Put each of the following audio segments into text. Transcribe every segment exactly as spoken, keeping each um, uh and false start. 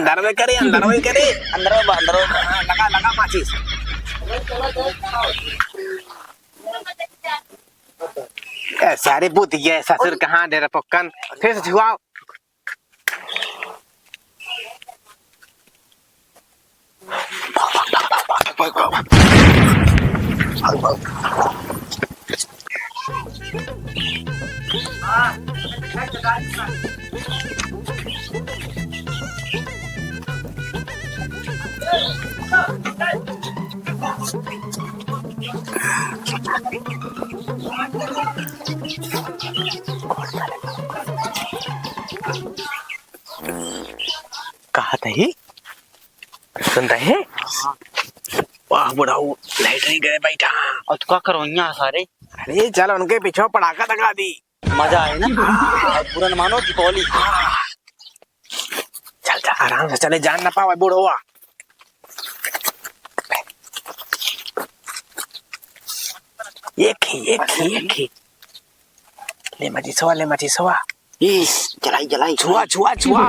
अंदर में करे, अंदर में करे। अंदर में बा, अंदर में बा। हाँ, लगा, लगा माचिस। ए, सारे बुत गए ससुर कहाँ डेरा पक्कन। फिर से छुआओ। कहा तही? सुन रहे? वाह बुढ़ाऊ, लैटरिन गए बैठा। और तू का करो यहाँ सारे? अरे चल उनके पीछे पड़ाका दगा दी। मजा आए ना? और बुरा न मानो, दीपावली। चल, चल, आराम से चले, जान ना पावे बुढ़वा। एक ही, एक ही, एक ही। ले माचिसवा, ले माचिसवा। ई, जलाई, जलाई, छुआ, जलाई। छुआ, छुआ।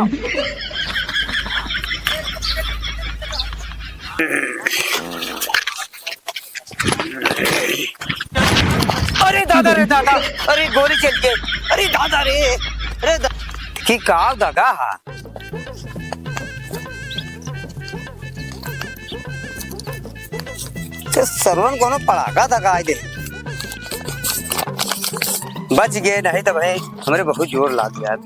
अरे दादा रे दादा, अरे गोली चल गई, अरे दादा रे, अरे दा-, की का दादा हा? ते सरवन कोनो पड़ाका दगाई दे। बच गए, नहीं तो भाई हमरे बहुत जोर लाग गया।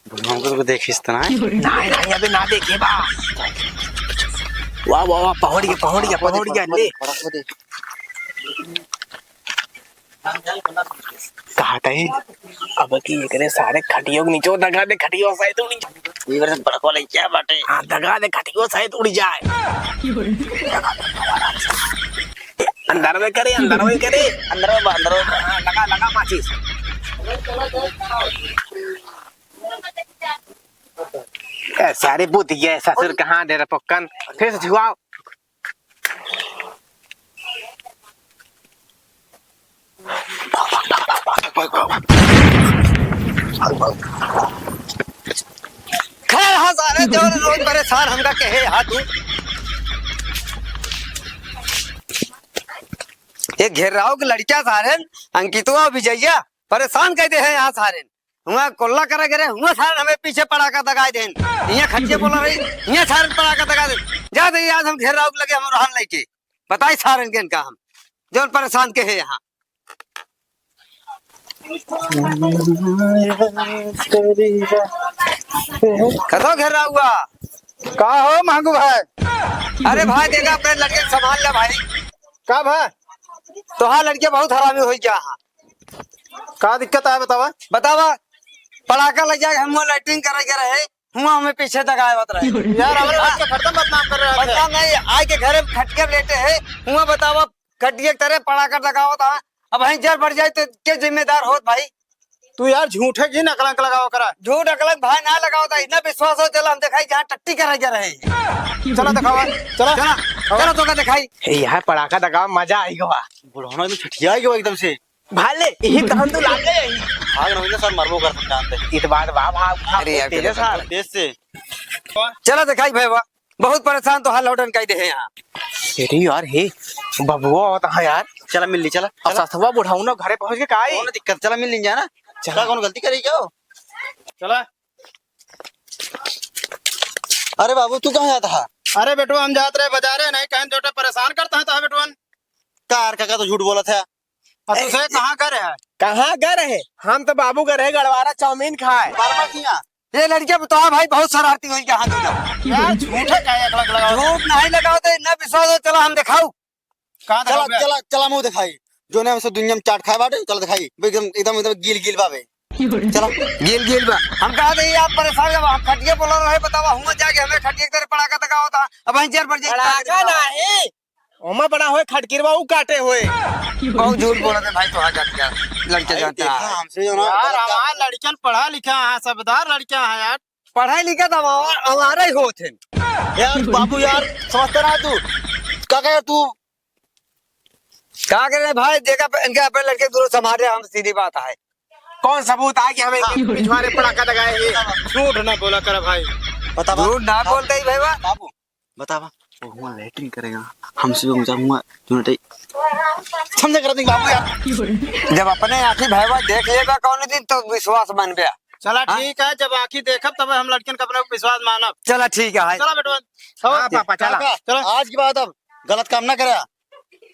बुढ़वा को देखिस त ना? नाहीं, नाहीं, अबे ना देखे बा। वाह, वाह, वाह, पहुँच गया, पहुँच गया, पहुँच गया, ले। कहा तही, अब की एकरे सारे खटियो के नीचे दगा दे, खटियो सारे तो नीचे। ये बरस बड़को ले क्या बाटे? हाँ, दगा दे, खटियो सारे उड़ जाए। अंदर में करे, अंदर में करे। अंदर में बा, अंदर में बा। हाँ, लगा, लगा माचिस। ए, सारे बुत गए, ससुर कहाँ डेरा पक्कन, फिर से छुआओ। खैर, हाँ सारे, जौन रोज परेशान हमका कहे, हाँ तू। ये घेराव के लड़किया सारे, अंकितवा विजया, परेशान कर दे है यहाँ सारे। हुआं कोल्ला करे करे, हुआं सारन हमें पीछे पड़ाका दगाई देन। हियां खच्चे बोला रही, हियां सारन पड़ाका दगाई देन। जा दे, आज हम घेराव लगे, हम रहन लइके। बताई सारन के इनका हम, जौन परेशान के है यहाँ। कतो घेराव हुआ? का हो महंगू भाई? अरे भाई, देखा, अपने लड़के के संभाल ले भाई। का भाई? तोहार लड़के बहुत हरामी होइ गया है। का दिक्कत आए बतावा? बतावा, पड़ाका लग जाए, हम वो लैट्रिन करे के रहे, हुआं हमें पीछे तक आए बत रहे। यार, हमरे बच्चे खटकन बदनाम कर रहे हैं। बदनाम नहीं, आए के घरे खटिया लेटे है, हुआं बतावा, खटिया के तरे पड़ाका लगावत हा। अब वहीं जर बढ़ जाए तो के जिम्मेदार होत भाई? तू यार झूठे की नकलंक लगावा करा। झूठ अकलंक भाई ना लगावत हा, इतना विश्वास हो, चला हम देखाई जहाँ टट्टी करे के रहे। चला देखावा, चला। चला, चला तोका देखाई। ए, यहाँ पड़ाका दगावा, मजा आई गवा। बुढ़ौना एकदम ठठिया गवा एकदम से। भाले, यही तहन तो लाग गए। भाग रहो ना सर, मरबो कर तुम जानते। इत बात बा, भाग, भाग, अरे यार, तेरे साथ। तेज से। चला देखाई भाई, वाह, बहुत परेशान तो हाल लौटन कई दे है यहाँ। अरे यार, हे, बबुआ होता है यार। चला मिल ली, चला, अब चला। ससुआ बुढ़ाऊ ना घरे पहुँच के का आई? कौन दिक्कत, चला मिल ली जाना। चला। चला, कौन गलती करी क्या हो? चला। अरे बाबू, तू कहाँ जाता है? अरे बेटवा, हम जात रहे बाजारे, नहीं कहें जोटे परेशान करता है तो है बेटवन। का यार काका तो झूठ बोलत है। अब तू से कहाँ गए रहे? कहाँ गए रहे? हम तो बाबू गए रहे गड़वारा चाउमीन खाए। बाबा किया? ये लड़कियां बताओ भाई, बहुत शरारती होई कहाँ तू जाओ। यार झूठे का एक लाख लगाओ। झूठ नहीं लगाओ तो इतना विश्वास हो, चला हम दिखाऊ। कहाँ चला, दिखाओ बे? चला, चला मुँह दिखाई। जोने हमसे दुनिया में चाट खाए बाटे, चला दिखाई। एकदम, एकदम, एकदम गील गील बाबे। चला। गील गील बा। हम कहा थे, आप परेशान हो, हम खटिया बोला रहे, बतावा, हुआं जाके हमें खटिया के तरह पड़ाका दगावा था। अब वहीं जेल पर जाए। पड़ाका नहीं, ओमा बड़ा होए खटकिरवा, ऊ काटे होए। बहुत झूठ बोला था भाई, तो हाँ जानते हैं, लड़के भाई, जानते हैं। देखा, हमसे जो ना यार, गलत काम हमारा लड़कन पढ़ा लिखा है, समझदार लड़का है यार। पढ़ा लिखा तो हमारा, हमारा ही होत है। यार बाबू यार, समझता ना तू, का कहे तू? का करे भाई, देखा इनके अपने लड़के दूर संभाल रहे, हम सीधी बात है। कौन सबूत आए कि हमें हाँ। पिछवारे पड़ाका लगाए हैं? झूठ ना बोला कर भाई। बता, बता। झूठ ना बोलते ही भाई बा। बाबू, बतावा, वो हुआ लैट्रिन करेगा, हमसे भी ऊंचा हुआ, तूने तो समझे कर दी बाबू यार। जब अपने आँखी भैया देख लेगा कौन दिन तो विश्वास मान बे। चला हाँ? ठीक है, जब आँखी देखब तब हम लड़कन का अपने विश्वास मानब। चला ठीक है। चला बेटवा, हाँ, चला। पापा, चला। चला। आज के बाद अब गलत काम ना करे।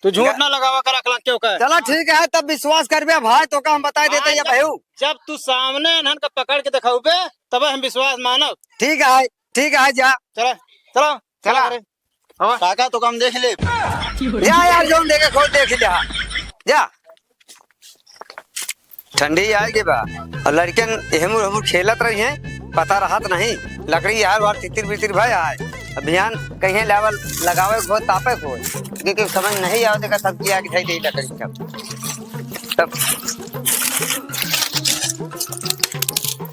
तू झूठ ग- ना लगावा कर अकलंक के ओकर। चला ठीक है, तब विश्वास करबे भाई, तोका हम बताई देते हाँ, ये जब, भयू। जब तू सामने इन्हन का पकड़ के दिखाउबे, तब हम विश्वास मानब। ठीक है, ठीक है, जा। चला, चला, चला। चला रे। आवा। काका, तोका हम देख ले। जा यार, जौन देखे खोज देख ले, हाँ। जा। ठंडी आए के बा। और लड़कन एहमुर हमूर खेलत रही हैं, पता रहत नहीं। लकड़ी यार वार तितिर बितिर भय आए। अभियान कहीं लेवल लगावे को तापे को। क्योंकि समझ नहीं आवत का सब किया कि भाई दे लकड़ी सब। तब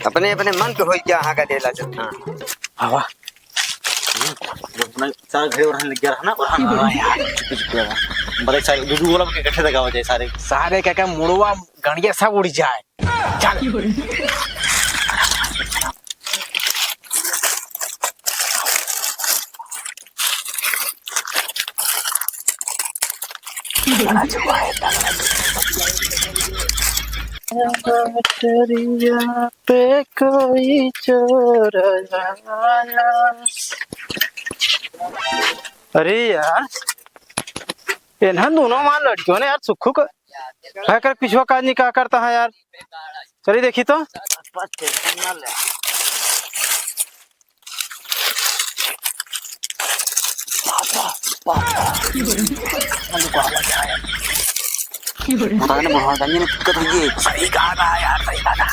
अपने, अपने मन के होई क्या हाँ का देला चल। हाँ। आवा। अपना सारा घरे ओढ़ने लग गया रहा ना, ओढ़ने। हाँ यार, चुप, चुप, चुप। बड़े सारे दू दू गोला के इकट्ठे लगावा जाए सारे। सारे क्या क्या मुड़वा गंडिया सब उड़ जाए। चल। पे कोई चोर आया। अरे यार, इन्हन दोनों माँ लड़कियों ने यार सुखू का है कर पिछुआ काज नहीं का करता है यार। चलिए देखी तो। पता नहीं, बुढ़वा जानिए ना, दिक्कत हुई है। सही कहा था यार, सही कहा था।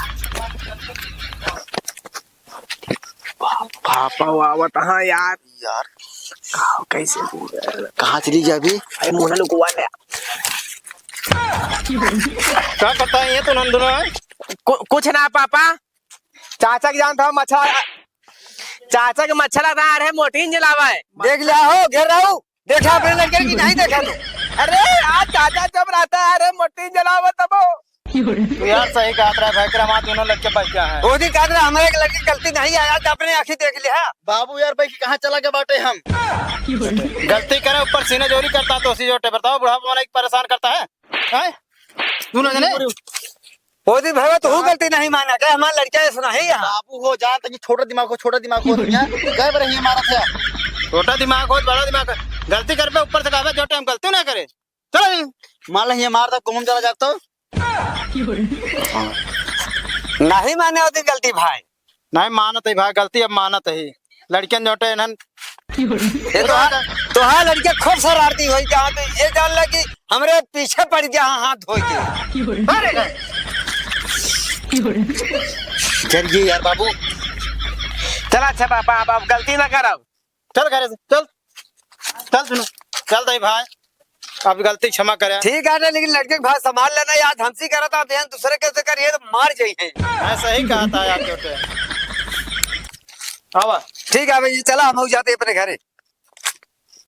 पापा वो आवत हाँ यार। यार। कहाँ, कैसे हो गया? कहाँ चली गया अभी? अरे, मोना लोग हुआ ना। का करता है ये तो नंदुना है? कु-, कुछ ना पापा। चाचा के जानत हो, मच्छर, चाचा के मच्छर लग रहा है, मोटिन जलावा है। देख लिया हो, घेर रहा हूँ। देखा अपने लड़के की नहीं देखा तो। अरे यार, चाचा जब रहता है, अरे मोटिन जलावा तब। तू यार सही कहत रहा भाई, हमार दोनों लड़के बच गया है। वो दिन कहत रहा, हमारे एक लड़के की गलती नहीं आया, आज अपने आँखी देख लिया। बाबू यार, भाई कहाँ चला गया बाटे हम? गलती करे ऊपर सीने जोरी करता तो उसी जोटे बताओ, बुढ़ा बोला परेशान करता है, हैं? दोनों जने। वो दिन भैया तू गलती नहीं माना, क्या हमारा लड़का ऐसा नहीं है? बाबू हो जान तक छोटा दिमाग हो, छोटा दिमाग हो दुनिया। गए बरे ही मारा था। छोटा दिमाग हो, बड़ा दिमाग हो। गलती कर पे ऊपर से कहबे जो टाइम गलती ना करे। चलो जी। मान ले ये मार तक घूम चला जाता। नहीं माने होती गलती भाई। नहीं मानत है भाई, गलती अब मानत है। लड़कियन जोटे इन्हन ये तो हाँ, तो हाँ लड़के खूब शरारती होई जहाँ पे ये जान ला कि हमरे पीछे पड़ गया हाँ, हाथ धोई के। अरे चलिए यार बाबू। चल अच्छा पापा, अब, अब गलती ना करब। चल घरे से, चल। चल सुनो, चल दई भाई, अब गलती क्षमा करे। ठीक है ना, लेकिन लड़के के भाई संभाल लेना यार, धमसी करत, अब यहाँ दूसरे के से करिए तो मार जाई है। मैं सही कहा था यार छोटे। आवा। ठीक है भाई, चला हम जाते अपने घरे।